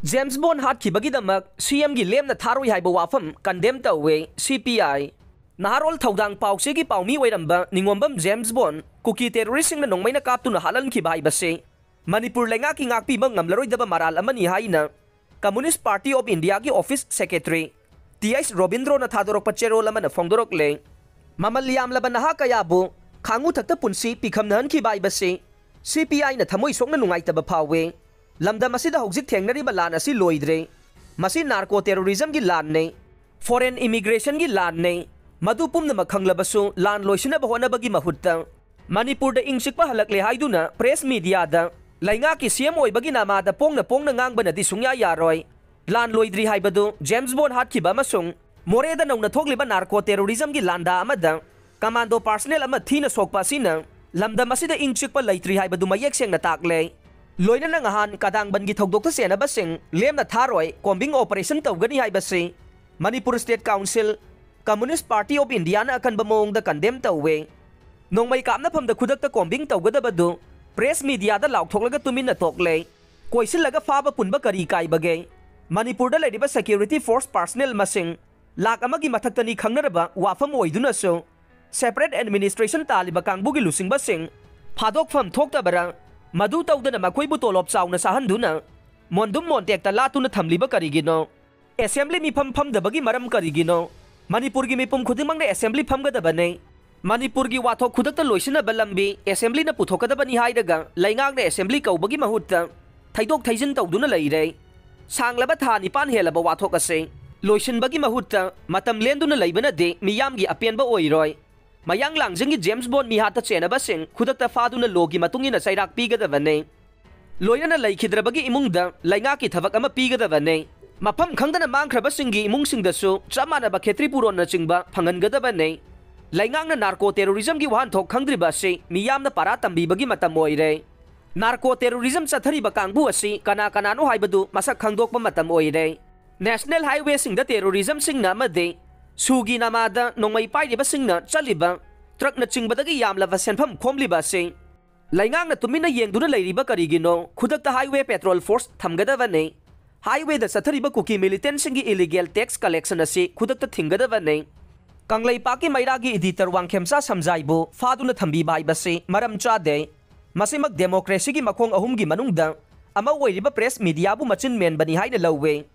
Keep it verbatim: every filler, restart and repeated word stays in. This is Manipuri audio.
ꯖꯦꯝꯁ ꯕꯣꯟ ꯍꯥꯠꯈꯤꯕꯒꯤꯗꯃꯛ ꯁꯤ ꯑꯦꯝꯒꯤ ꯂꯦꯝꯅ ꯊꯥꯔꯣꯏ ꯍꯥꯏꯕ ꯋꯥꯐꯝ ꯀꯟꯗꯦꯝ ꯇꯧꯋꯦ ꯁꯤ ꯄꯤ ꯑꯥꯏ꯫ ꯅꯍꯥꯔꯣꯜ ꯊꯧꯗꯥꯡ ꯄꯥꯎꯆꯦꯒꯤ ꯄꯥꯎꯃꯤ ꯑꯣꯏꯔꯝꯕ ꯅꯤꯉꯣꯝꯕꯝ ꯖꯦꯝꯁ ꯕꯣꯟ ꯀꯨꯀꯤ ꯇꯦꯔꯣꯔꯤꯁꯁꯤꯡꯅ ꯅꯣꯡꯃꯩꯅ ꯀꯥꯞꯇꯨꯅ ꯍꯥꯠꯍꯟꯈꯤꯕ ꯍꯥꯏꯕꯁꯤ ꯃꯅꯤꯄꯨꯔ ꯂꯩꯉꯥꯛꯀꯤ ꯉꯥꯛꯄꯤꯕ ꯉꯝꯂꯔꯣꯏꯗꯕ ꯃꯔꯥꯜ ꯑꯃꯅꯤ ꯍꯥꯏꯅ ꯀꯝꯃꯨꯅꯤꯁ ꯄꯥꯔꯇꯤ ꯑꯣꯐ ꯏꯟꯗꯤꯌꯥꯒꯤ ꯑꯣꯐꯤꯁ ꯁꯦꯀ꯭ꯔꯦꯇꯔꯤ ꯇꯤ ꯑꯩꯆ ꯔꯣꯕꯤꯟꯗ꯭ꯔꯣꯅ ꯊꯥꯗꯣꯔꯛꯄ ꯆꯦꯔꯣꯜ ꯑꯃꯅ ꯐꯣꯡꯗꯣꯔꯛꯂꯦ꯫ ꯃꯃꯜ ꯌꯥꯝꯂꯕ ꯅꯍꯥ ꯀꯌꯥꯕꯨ ꯈꯥꯡꯉꯨ ꯊꯛꯇ ꯄꯨꯟꯁꯤ ꯄꯤꯈꯝꯅꯍꯟꯈꯤꯕ ꯍꯥꯏꯕꯁꯤ ꯁꯤ ꯄꯤ ꯑꯥꯏꯅ ꯊꯃꯣꯏ ꯁꯣꯛꯅ ꯅꯨꯡꯉꯥꯏꯇꯕ ꯐꯥꯎꯏ꯫ ꯂꯝꯗꯝ ꯑꯁꯤꯗ ꯍꯧꯖꯤꯛ ꯊꯦꯡꯅꯔꯤꯕ ꯂꯥꯟ ꯑꯁꯤ ꯂꯣꯏꯗ꯭ꯔꯦ꯫ ꯃꯁꯤ ꯅꯥꯔꯀꯣ ꯇꯦꯔꯣꯔꯤꯖꯝꯒꯤ ꯂꯥꯟꯅꯤ, ꯐꯣꯔꯦꯟ ꯏꯃꯤꯒ꯭ꯔꯦꯁꯟꯒꯤ ꯂꯥꯟꯅꯤ꯫ ꯃꯗꯨ ꯄꯨꯝꯅꯃꯛ ꯈꯪꯂꯕꯁꯨ ꯂꯥꯟ ꯂꯣꯏꯁꯤꯟꯅꯕ ꯍꯣꯠꯅꯕꯒꯤ ꯃꯍꯨꯠꯇ ꯃꯅꯤꯄꯨꯔꯗ ꯏꯪ ꯆꯤꯛꯄ ꯍꯜꯂꯛꯂꯦ ꯍꯥꯏꯗꯨꯅ ꯄ꯭ꯔꯦꯁ ꯃꯤꯗꯤꯌꯥꯗ ꯂꯩꯉꯥꯛꯀꯤ ꯁꯤ ꯑꯦꯝ ꯑꯣꯏꯕꯒꯤ ꯅꯃꯥꯗ ꯄꯣꯡꯅ ꯄꯣꯡꯅ ꯉꯥꯡꯕꯅꯗꯤ ꯁꯨꯡꯌꯥ ꯌꯥꯔꯣꯏ꯫ ꯂꯥꯟ ꯂꯣꯏꯗ꯭ꯔꯤ ꯍꯥꯏꯕꯗꯨ ꯖꯦꯝꯁ ꯕꯣꯟ ꯍꯥꯠꯈꯤꯕ ꯑꯃꯁꯨꯡ ꯃꯣꯔꯦꯗ ꯅꯧꯅ ꯊꯣꯛꯂꯤꯕ ꯅꯥꯔꯀꯣ ꯇꯦꯔꯣꯔꯤꯖꯝꯒꯤ ꯂꯥꯟꯗꯥ ꯑꯃꯗ ꯀꯃꯥꯟꯗꯣ ꯄꯥꯔꯁꯅꯦꯜ ꯑꯃ ꯊꯤꯅ ꯁꯣꯛꯄ ꯑꯁꯤꯅ ꯂꯝꯗꯝ ꯑꯁꯤꯗ ꯏꯪ ꯆꯤꯛꯄ ꯂꯩꯇ꯭ꯔꯤ ꯍꯥꯏꯕꯗꯨ ꯃꯌꯦꯛ ꯁꯦꯡꯅ ꯇꯥꯛꯂꯦ꯫ ꯂꯣꯏꯅꯅ ꯉꯍꯥꯟ ꯀꯗꯥꯡꯕꯟꯒꯤ ꯊꯧꯗꯣꯛꯇ ꯆꯦꯟꯅꯕꯁꯤꯡ ꯂꯦꯝꯅ ꯊꯥꯔꯣꯏ, ꯀꯣꯝꯕꯤꯡ ꯑꯣꯄꯔꯦꯁꯟ ꯇꯧꯒꯅꯤ ꯍꯥꯏꯕꯁꯤ Manipur state council, communist party of ꯏꯟꯗꯤꯌꯥꯅ ꯑꯀꯟꯕ ꯃꯑꯣꯡꯗ ꯀꯟꯗꯦꯝ ꯇꯧꯋꯦ꯫ ꯅꯣꯡꯃꯩ ꯀꯥꯞꯅꯐꯝꯗ ꯈꯨꯗꯛꯇ ꯀꯣꯝꯕꯤꯡ ꯇꯧꯒꯗꯕꯗꯨ ꯄ꯭ꯔꯦꯁ ꯃꯤꯗꯤꯌꯥꯗ ꯂꯥꯎꯊꯣꯛꯂꯒ ꯇꯨꯃꯤꯟꯅ ꯇꯣꯛꯂꯦ꯫ ꯀꯣꯏꯁꯤꯜꯂꯒ ꯐꯥꯕ ꯄꯨꯟꯕ ꯀꯔꯤ ꯀꯥꯏꯕꯒꯦ? ꯃꯅꯤꯄꯨꯔꯗ ꯂꯩꯔꯤꯕ ꯁꯦꯀ꯭ꯌꯨꯔꯤꯇꯤ ꯐꯣꯔꯁ ꯄꯥꯔꯁꯅꯦꯜ ꯃꯁꯤꯡ ꯂꯥꯛ ꯑꯃꯒꯤ ꯃꯊꯛꯇꯅꯤ ꯈꯪꯅꯔꯕ ꯋꯥꯐꯝ ꯑꯣꯏꯗꯨꯅꯁꯨ, ꯁꯦꯄꯔꯦꯠ ꯑꯦꯗꯃꯤꯅꯤꯁꯇ꯭ꯔꯦꯁꯟ ꯇꯥꯜꯂꯤꯕ ꯀꯥꯡꯕꯨꯒꯤ ꯂꯨꯆꯤꯡꯕꯁꯤꯡ ꯐꯥꯗꯣꯛꯐꯝ ꯊꯣꯛꯇꯕꯔꯥ? ꯃꯗꯨ ꯇꯧꯗꯅ ꯃꯈꯣꯏꯕꯨ ꯇꯣꯂꯣꯞ ꯆꯥꯎꯅ ꯆꯥꯍꯟꯗꯨꯅ ꯃꯣꯟꯗꯨꯝ ꯃꯣꯟꯇꯦꯛꯇ ꯂꯥꯠꯇꯨꯅ ꯊꯝꯂꯤꯕ ꯀꯔꯤꯒꯤꯅꯣ? ꯑꯦꯁꯦꯝꯕ꯭ꯂꯤ ꯃꯤꯐꯝ ꯐꯝꯗꯕꯒꯤ ꯃꯔꯝ ꯀꯔꯤꯒꯤꯅꯣ? ꯃꯅꯤꯄꯨꯔꯒꯤ ꯃꯤꯄꯨꯝ ꯈꯨꯗꯤꯡꯃꯛꯅ ꯑꯦꯁꯦꯝꯕ꯭ꯂꯤ ꯐꯝꯒꯗꯕꯅꯤ꯫ ꯃꯅꯤꯄꯨꯔꯒꯤ ꯋꯥꯊꯣꯛ ꯈꯨꯗꯛꯇ ꯂꯣꯏꯁꯤꯟꯅꯕ ꯂꯝꯕꯤ ꯑꯦꯁꯦꯝꯕ꯭ꯂꯤꯅ ꯄꯨꯊꯣꯛꯀꯗꯕꯅꯤ ꯍꯥꯏꯔꯒ ꯂꯩꯉꯥꯛꯅ ꯑꯦꯁꯦꯝꯕ꯭ꯂꯤ ꯀꯧꯕꯒꯤ ꯃꯍꯨꯠꯇ ꯊꯩꯗꯣꯛ ꯊꯩꯖꯤꯟ ꯇꯧꯗꯨꯅ ꯂꯩꯔꯦ꯫ ꯁꯥꯡꯂꯕ ꯊꯥ ꯅꯤꯄꯥꯟ ꯍꯦꯜꯂꯕ ꯋꯥꯊꯣꯛ ꯑꯁꯤ ꯂꯣꯏꯁꯤꯟꯕꯒꯤ ꯃꯍꯨꯠꯇ ꯃꯇꯝ ꯂꯦꯟꯗꯨꯅ ꯂꯩꯕꯅꯗꯤ ꯃꯤꯌꯥꯝꯒꯤ ꯑꯄꯦꯟꯕ ꯑꯣꯏꯔꯣꯏ꯫ ꯃꯌꯥꯡ ꯂꯥꯡꯖꯤꯡꯒꯤ ꯖꯦꯝꯁ ꯕꯣꯟ ꯃꯤꯍꯥꯠꯇ ꯆꯦꯟꯅꯕꯁꯤꯡ ꯈꯨꯗꯛꯇ ꯐꯥꯗꯨꯅ ꯂꯣꯒꯤ ꯃꯇꯨꯡ ꯏꯟꯅ ꯆꯩꯔꯥꯛ ꯄꯤꯒꯗꯕꯅꯤ꯫ ꯂꯣꯏꯅꯅ ꯂꯩꯈꯤꯗ꯭ꯔꯕꯒꯤ ꯏꯃꯨꯡꯗ ꯂꯩꯉꯥꯛꯀꯤ ꯊꯕꯛ ꯑꯃ ꯄꯤꯒꯗꯕꯅꯤ꯫ ꯃꯐꯝ ꯈꯪꯗꯅ ꯃꯥꯡꯈ꯭ꯔꯕꯁꯤꯡꯒꯤ ꯏꯃꯨꯡꯁꯤꯡꯗꯁꯨ ꯆꯞ ꯃꯥꯟꯅꯕ ꯈꯦꯇ꯭ꯔꯤ ꯄꯨꯔꯣꯟꯅꯆꯤꯡꯕ ꯐꯪꯍꯟꯒꯗꯕꯅꯤ꯫ ꯂꯩꯉꯥꯛꯅ ꯅꯥꯔꯀꯣ ꯇꯦꯔꯣꯔꯤꯖꯝꯒꯤ ꯋꯥꯍꯟꯊꯣꯛ ꯈꯪꯗ꯭ꯔꯤꯕ ꯑꯁꯤ ꯃꯤꯌꯥꯝꯅ ꯄꯥꯔꯥ ꯇꯝꯕꯤꯕꯒꯤ ꯃꯇꯝ ꯑꯣꯏꯔꯦ꯫ ꯅꯥꯔꯀꯣ ꯇꯦꯔꯣꯔꯤꯖꯝ ꯆꯠꯊꯔꯤꯕ ꯀꯥꯡꯕꯨ ꯑꯁꯤ ꯀꯅꯥ ꯀꯅꯥꯅꯣ ꯍꯥꯏꯕꯗꯨ ꯃꯁꯛ ꯈꯪꯗꯣꯛꯄ ꯃꯇꯝ ꯑꯣꯏꯔꯦ꯫ ꯅꯦꯁꯅꯦꯜ ꯍꯥꯏꯋꯦꯁꯤꯡꯗ ꯇꯦꯔꯣꯔꯤꯖꯝꯁꯤꯡꯅ ꯑꯃꯗꯤ ꯁꯨꯒꯤ ꯅꯃꯥꯗ ꯅꯣꯡꯃꯩ ꯄꯥꯏꯔꯤꯕꯁꯤꯡꯅ ꯆꯠꯂꯤꯕ ꯇ꯭ꯔꯛꯅꯆꯤꯡꯕꯗꯒꯤ ꯌꯥꯝꯂꯕ ꯁꯦꯟꯐꯝ ꯈꯣꯝꯂꯤꯕ ꯑꯁꯤ ꯂꯩꯉꯥꯛꯅ ꯇꯨꯃꯤꯟꯅ ꯌꯦꯡꯗꯨꯅ ꯂꯩꯔꯤꯕ ꯀꯔꯤꯒꯤꯅꯣ? ꯈꯨꯗꯛꯇ ꯍꯥꯏꯋꯦ ꯄꯦꯇ꯭ꯔꯣꯜ ꯐꯣꯔꯁ ꯊꯝꯒꯗꯕꯅꯤ꯫ Highwayꯗ ꯆꯠꯊꯔꯤꯕ ꯀꯨꯀꯤ militantꯁꯤꯡꯒꯤ illegal tax collection ꯑꯁꯤ ꯈꯨꯗꯛꯇ ꯊꯤꯡꯒꯗꯕꯅꯤ꯫ ꯀꯪꯂꯩꯄꯥꯛꯀꯤ ꯃꯩꯔꯥꯒꯤ editor ꯋꯥꯡꯈꯦꯝꯆꯥ ꯁꯝꯖꯥꯏꯕꯨ ꯐꯥꯗꯨꯅ ꯊꯝꯕꯤꯕ ꯍꯥꯏꯕꯁꯤ ꯃꯔꯝ ꯆꯥꯗꯦ꯫ ꯃꯁꯤꯃꯛ democracyꯒꯤ ꯃꯈꯣꯡ ꯑꯍꯨꯝꯒꯤ ꯃꯅꯨꯡꯗ ꯑꯃ ꯑꯣꯏꯔꯤꯕ press mediaꯕꯨ ꯃꯆꯤꯟ ꯃꯦꯟꯕꯅꯤ ꯍꯥꯏꯅ ꯂꯧꯋꯦ꯫